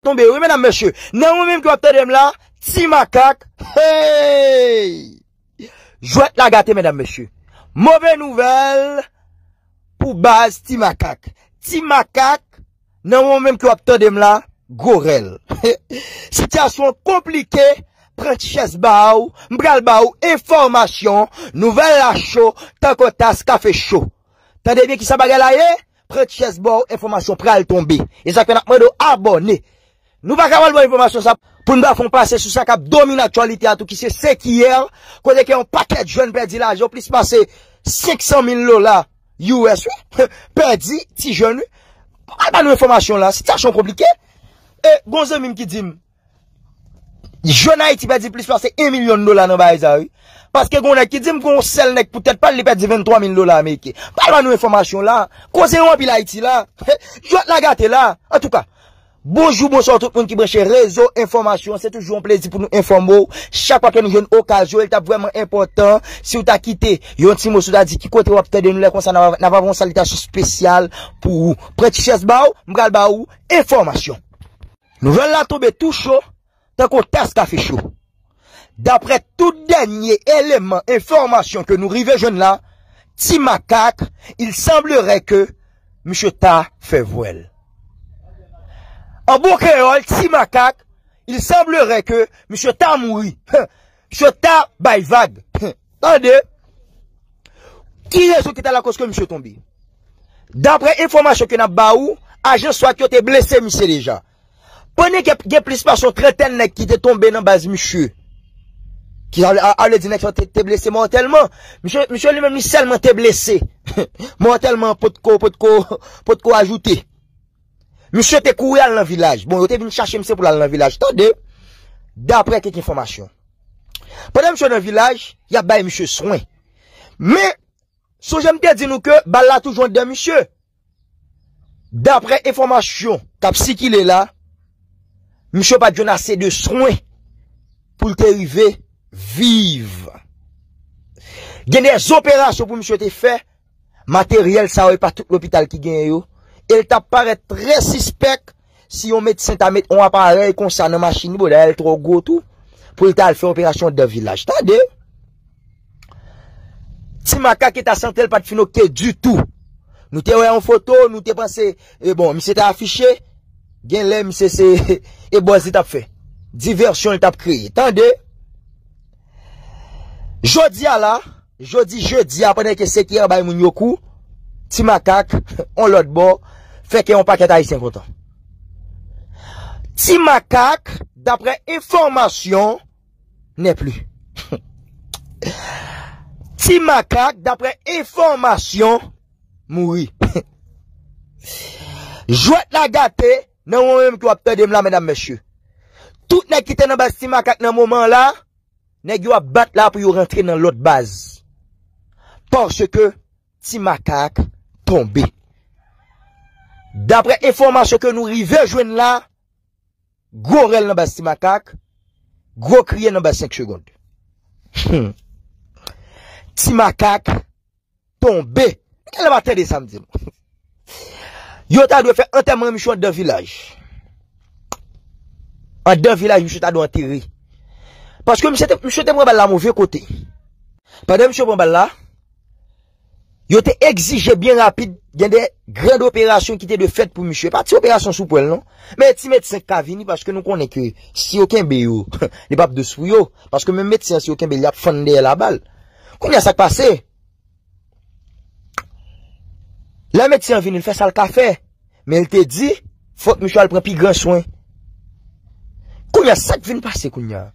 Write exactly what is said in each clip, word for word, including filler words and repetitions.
tonbe, wi, medam, mesye. Nan moman menm ke w ap tande m la, Ti Makak, hey! Jwèt la gate, medam, mesye. Move nouvèl pou baz Ti Makak. Ti Makak, nan moman menm ke w ap tande m la, gwo rèl. Sitiyasyon konplike, pran ti chèz ba w, m pral ba w enfòmasyon, nouvèl la cho, tankou tas kafe cho. Tande byen kisa bagay la ye? Pran ti chèz ba w, enfòmasyon pral tonbe. E sa k fè n ap mande w abòne. Nou pa ka pral ba w enfòmasyon sa pou n pa fè w pase sou sa k ap domine aktyalite a tou, ki se sekiyè, kote ke yon pakèt jèn pèdi lajan, plis pase senk san mil dola U S, wi. Pèdi, ti jèn, wi. Al ba nou enfòmasyon la, sitiyasyon konplike. E, gon zanmi m ki di m, jèn Ayiti pèdi plis pase yon milyon dola nan bagay sa, wi. Paske gon nèg ki di m gon sèl nèg pou tèt pa l, li pèdi venntwa mil dola ameriken. Pral ba nou enfòmasyon la. Koze yo anpil Ayiti la. Jwèt la gate la. Antouka, bonjou, bonswa tout moun ki branche Rezo Enfòmasyon. Se toujou yon plezi pou nou enfòme w. Chak fwa ke nou jwenn okazyon, e l t ap vrèman enpòtan si w ta kite yon ti mo, si w ta di ki kote w ap tande nou lè konsa, n ap, n ap ba w yon salitasyon espesyal pou ou. Pran ti chèz ba w, m pral ba w enfòmasyon. Nouvèl la tonbe tou cho, tankou tas kafe cho. Daprè tout dènye eleman enfòmasyon ke nou rive jwenn la, Ti Makak, il semblerait que misye ta fè vwèl. An bon kreyòl, Ti Makak, il semblerait que misye ta mouri. Misye ta bay vag. Tande, ki rezon ki ta lakòz ke misye tonbe? Daprè enfòmasyon ke n ap ba ou, ajan swat yo te blese misye deja. Pandan gen, gen plis pase yon trantèn nèg ki te tonbe nan baz misye. Ki sa vle, a, a vle di nèg sa te, te blese mòtèlman. Misye, misye li menm li sèlman te blese. Mòtèlman potko, potko, potko ajoute. Misye te kouri al nan vilaj. Bon, yo te vin chache misye pou l al nan vilaj. Tande, daprè kèk enfòmasyon. Pandan misye nan vilaj, y ap bay misye swen. Men, sonje m te di nou ke bal la toujou anndan misye. Daprè enfòmasyon k ap sikile la, misye pa t jwenn ase de swen pou l te rive viv. Gen de operasyon pou misye te fè, materyèl sa yo, e pa tout lopital ki genyen yo. E l t ap parèt trè sispèk si yon medsen ta met yon aparèy konsa nan machin li, bon, dayè l twò gwo tou, pou l ta al fè operasyon anndan vilaj. Tande! Ti Makak, eta sante l pa t fin oke ditou. Nou te wè yon foto, nou te panse, e bon, misye te afiche, genlè misye se, e buzz li t ap fè. Divèsyon li t ap kreye. Tande! Jodi a la, jodi jedi a, pandan ke sekiyè bay moun yo kou, Ti Makak, on lòt bò, fè kè yon pakèt Ayisyen kontan. Ti Makak, daprè enfòmasyon, n'est plus. Ti Makak, daprè enfòmasyon, mouri. Jwèt la gate, nan moman menm ke w ap tande m la, medam, mesye. Tout nèg ki te nan baz Ti Makak nan moman la, nèg yo ap bat la pou yo rantre nan lòt baz. Paske Ti Makak tonbe. Daprè enfòmasyon ke nou rive jwenn la, gwo rèl nan baz Ti Makak, gwo kriye nan baz senk segonn. Hmm. Ti Makak tonbe. Genlè pa tande sa m di nou. Yo ta dwe fè antèman misye anndan vilaj. Anndan vilaj, misye ta dwe antere. Paske misye te, misye te pran bal la move kote. Pandan misye pran bal la, yo te egzije byen rapid, gen de grand operasyon ki te dwe fèt pou misye. Pa ti operasyon sou pwèl, non. Men ti medsen k ka vini, paske nou konnen ke si yo kenbe yo, li p ap dous pou yo. Paske menm medsen an, si yo kenbe l, y ap fann dèyè l a bal. Kounye a, sa k pase? Lè medsen an vini, l fè sa l ka fè. Men l te di, fòk misye al pran pi gran swen. Kounye a, sa k vin pase kounye a?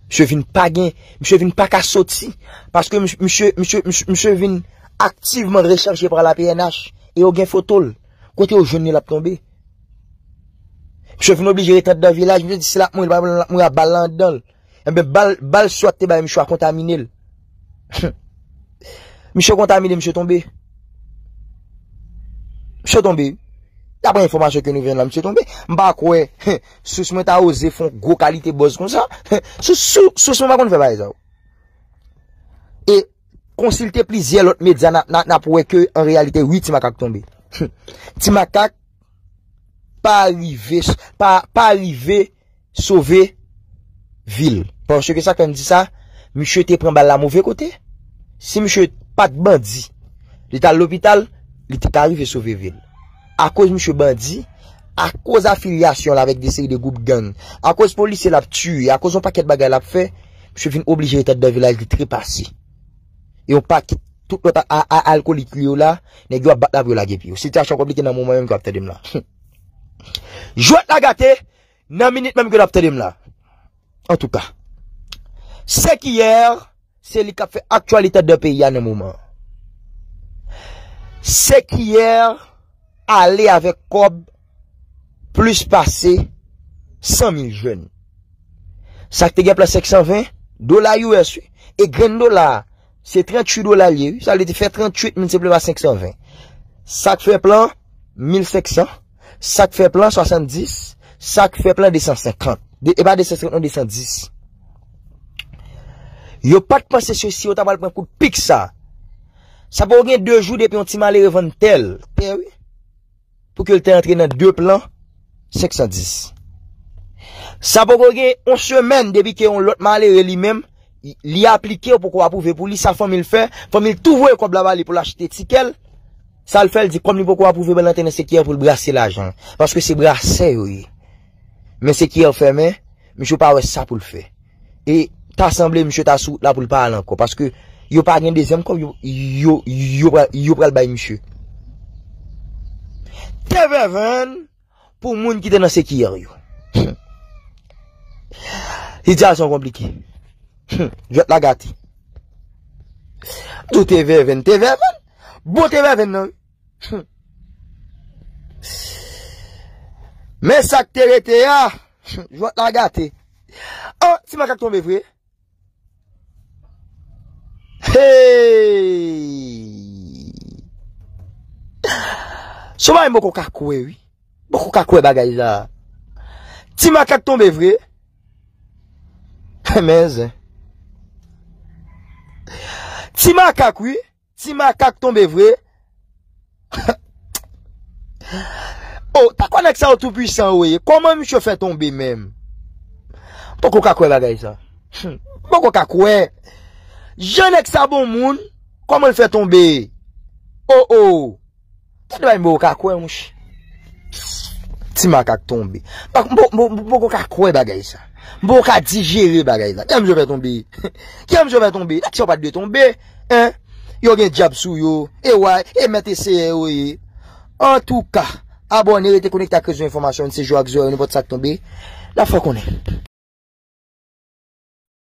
Misye vin pa gen, misye vin pa ka soti. Paske mis-, misye, misye, misye, misye vin aktivman rechèche pa la P N H. E yo gen foto l. Kote yo jwenn li l ap tonbe? Misye vin oblije ret anndan vilaj. Misye di si l ap mouri, li pa vle l ap mouri a bal la anndan l. Enben, bal, bal swat te bay misye a kontamine l. Misye kontamine, misye tonbe. Misye tonbe. Daprè enfòmasyon ke nou jwenn la, misye tonbe. M pa kwè sous mwen ta oze fè yon gwo kalite buzz konsa. Sous, sous, sous mwen pa konn fè bagay sa yo. E konsilte plizyè lòt medya, n a, n a, n ap wè ke an reyalite, wi, Ti Makak tonbe. Ti Makak pa rive, pa, pa rive sove vi l. Paske sa k fè m di sa, misye te pran bal la move kote. Si misye pa t bandi, li t al lopital, li te ka rive sove vi l. Akoz misye bandi, akoz afilyasyon l avèk de seri de gwoup gang, akoz polisye l ap tiye, akoz yon pakèt bagay l ap fè, misye vin oblije ret anndan vilaj li trepase. E yon pakèt tout lòt a, a, a, alkolik li yo la, nèg yo ap bat l ap yo lage pye yo. Sitiyasyon konplike nan moman menm ke w ap tande m la. Jwèt la gate, nan minit menm ke w ap tande m la. Antouka, Sekiyè, se li k ap fè aktyalite anndan peyi a nan moman an. Sekiyè ale avèk kòb plis pase san mil jèn. Sa k te gen plan senk san ven dola U S, wi. E grenn dola a, se tranntuit dola l ye, wi. Sa vle di fè tranntuit miltipliye pa senk san ven. Sa k fè plan, mil senk san. Sa k fè plan, swasanndis. Sa k fè plan, de san senkant. De, e pa de san senkant, non, de san dis. Yo pa t panse se si yo ta pral pran kout pik sa. Sa poko gen de jou depi yon ti malere vann tè l. Tè, wi. Pou ke l te antre nan de plan senk san dis. Sa poko gen yon semèn depi ke yon lòt malere li menm, li aplike, yo poko apwouve pou li, sa fanmi l fè, fanmi l tou voye kòb la ba li pou l achte tikè l. Sa l fè, l di kòm li poko apwouve, ban l antre nan Sekiyè pou l brase lajan. Paske se brasè yo ye. Men Sekiyè fèmen, misye pa wè sa pou l fè. E ta sanble misye ta sou wout la pou l pa al ankò. Paske yo pa gen dezyèm kòb, yo, yo, yo pral, yo pral bay misye. T V N pou moun ki te nan Sekiyè yo. Sitiyasyon konplike. Jwèt la gate. Tou T V N, T V N. Bon T V N nan, wi. Men sa k te rete a, jwèt la gate. An, ti makak tonbe vre. Hey! Sou bagay m poko ka kwè, wi. Poko ka kwè bagay sa. Ti makak tonbe vre. Men zen. Ti makak, wi. Ti makak tonbe vre. Oh, ta kwè nèg sa yo tou pwisan yo ye. Kòman misye fè tonbe menm? Poko ka kwè bagay sa. Hmm. Poko ka kwè. Jan nèg sa bon moun, kòman l fè tonbe? Oh, oh. Tande bay m poko ka kwè, mouche. Ti makak tonbe. M poko ka kwè bagay sa. M poko ka dijere bagay sa. Kiyè misye fè tonbe? Kiyè misye fè tonbe? Nèg sa yo pa t dwe tonbe. Hein? Yo gen dyab sou yo. E wa, e mèt eseye yo ye. Antouka, abòne, rete konekte ak Rezo Enfòmasyon, se jou ak zò yo, nenpòt sa k tonbe, n ap fè w konnen.